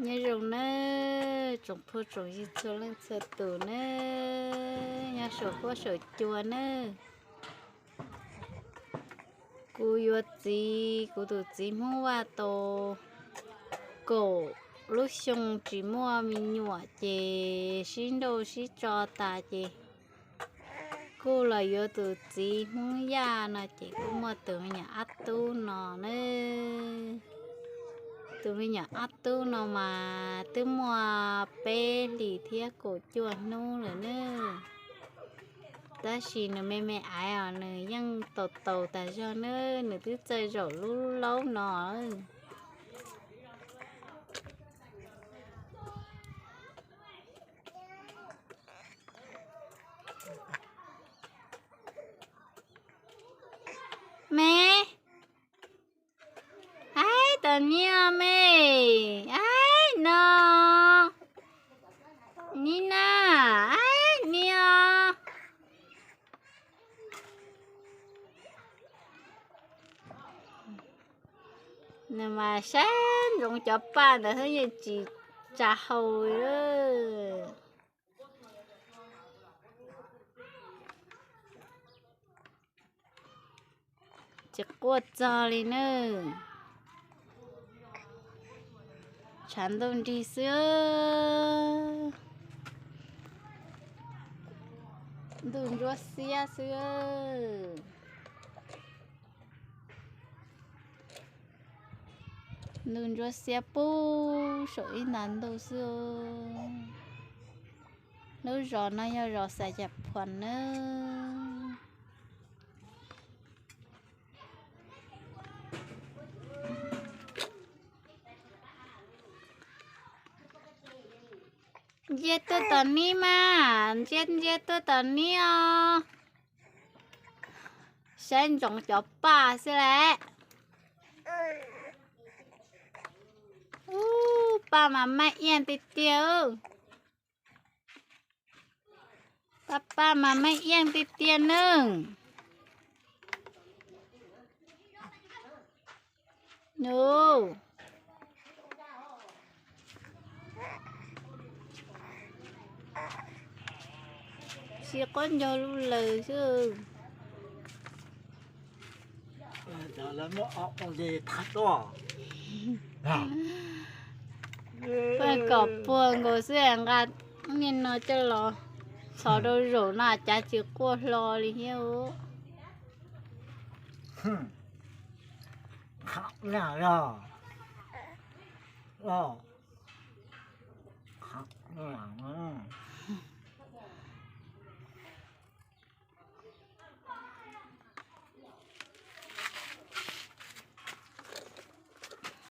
Nyob zoo nawb tsoom phooj tsoom ywg txhua leej txhua tus nawb, nyob saum huab saum cua nawb. Kuv yuav txiv, kuv tus txiv Hmoob Vaj tau kaum lub xyoo tsis muaj me nyuam ces sib nrauj sib tso tas ces kuj los yuav tus txiv Hmoob Yaj no ces kuj muaj tus me nyuam ob tub no nawb. Tus me nyuam ob tub no mas twb muaj peb hlis thiab kaum cuaj hnub lawm nawb. Tab sis nws me me aiv os, nws yeej taus taus tas zog nawb, nws twb txawj zaum lub laub no. Me, aib, tos niam me, aib no, ni na, aib niam. Nws mas saib ntsoov cov paj ntawd xwb yeej tsis tsa hau li. Tsis quaj txog li nawb. Tshav ntuj nrig xwb. Ntuj ntsuab xiab xwb. Ntuj ntsuab xiab puag saum ib nta ntuj xwb. Lub zos no yog zos Xas Cas Phuas nawb. Ntsia tuaj tom nib mas, ntsia ntsia tuaj tom nib os. Saib ntsoov cov paj xwb las. Ub, paj mas maj iaj tiag tiag. Paj paj mas maj iaj tiag tiag nawb. Nws tsis quab ncaug lub lawm xwb. Paj kom puag nkaus xwb nqa niaj no coj los txhos rau zaum no cas tsis quaj hlo li thiab.